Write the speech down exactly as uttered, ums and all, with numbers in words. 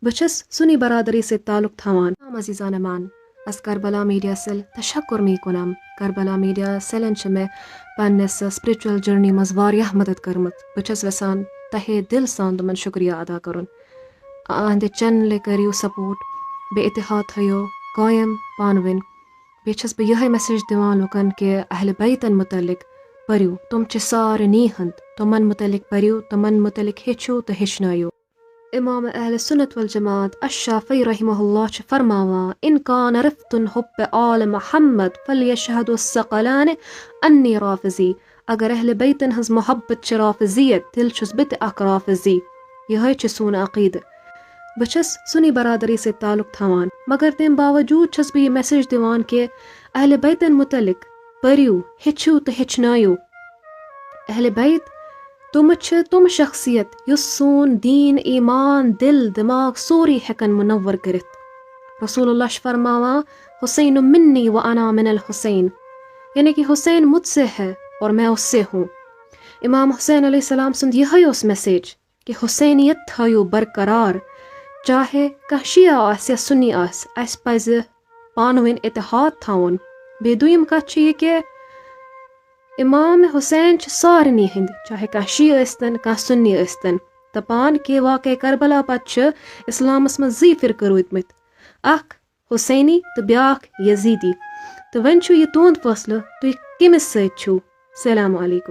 بہٕ چھَس سُنی برادری سۭتۍ تعلق تھاوان۔ تمام عزیزانہ من از کربلا میڈیا سیل تشکر میکنم۔ کربلا میڈیا سیلن چھِ مےٚ پننِس spiritual journey منٛز واریاہ مدد کٔرمٕژ۔ بہٕ چھَس یژھان تہے دل سان تِمن شکریہ ادا کرُن۔ اہندِ چینلہِ کٔرِو support، بیٚیہِ اتحاد تھٲیِو قٲیِم پانہٕ ؤنۍ۔ بیٚیہِ چھَس بہٕ یِہے message دِوان لُکن کہِ اہل بیتن متعلق پٔرِو، تِم چھِ سارنٕے ہٕنٛدۍ، تِمن متعلق پٔرِو، تِمن متعلق ہیٚچھِو تہٕ ہیٚچھنٲیِو۔ امام اہل سنت والجماعت الشافعی رحمہ اللہ چھِ فرماوان، ان کان رفت حب آل محمد فلیشہد الثقلان انی رافضی۔ اگر اہل بیتن ہٕنٛز محبت چھِ رافضیت، تیٚلہِ چھُس بہٕ تہِ اکھ رافضی۔ یِہے چھُ سون عقیدٕ۔ بہٕ چھَس سُنی برادری سۭتۍ تعلق تھاوان، مگر تَمہِ باوجوٗد چھَس بہٕ یہِ message دِوان کہِ اہل بیتن متعلق پٔرِو، ہیٚچھِو تہٕ ہیٚچھنٲیِو۔ اہل بیت تِم چھِ تِم شخصیت یُس سون دیٖن، ایمان، دل، دماغ سورُے ہٮ۪کن منور کٔرِتھ۔ رسول اللہ چھُ فرماوان، حسین منی و انا من الحسین، یعنی کہ حسین مجھ سے ہے اور میں اس سے ہوں۔ امام حسین علیہ السلام سُنٛد یِہے اوس message کہ حسینیت تھٲیِو برقرار، چاہے کانٛہہ شیعہ آسہِ یا سُنی آسہِ، اَسہِ پَزِ پانہٕ ؤنۍ اتحاد تھاوُن۔ بیٚیہِ دوٚیِم کَتھ چھِ یہِ کہ امام حسین چھِ سارنٕے ہٕنٛدۍ، چاہے کانٛہہ شیعہ ٲسۍتن، کانٛہہ سُنی ٲسۍتن۔ دَپان کہ واقعہ کربلا پتہٕ چھِ اسلامس منٛز زٕے فرقہٕ روٗدۍمٕتۍ، اکھ حسینی تہٕ بیٛاکھ یزیدی۔ تہٕ وۄنۍ چھُ یہِ تُہُنٛد فٲصلہٕ، تُہۍ کٔمِس سۭتۍ چھِو۔ السلام علیکم۔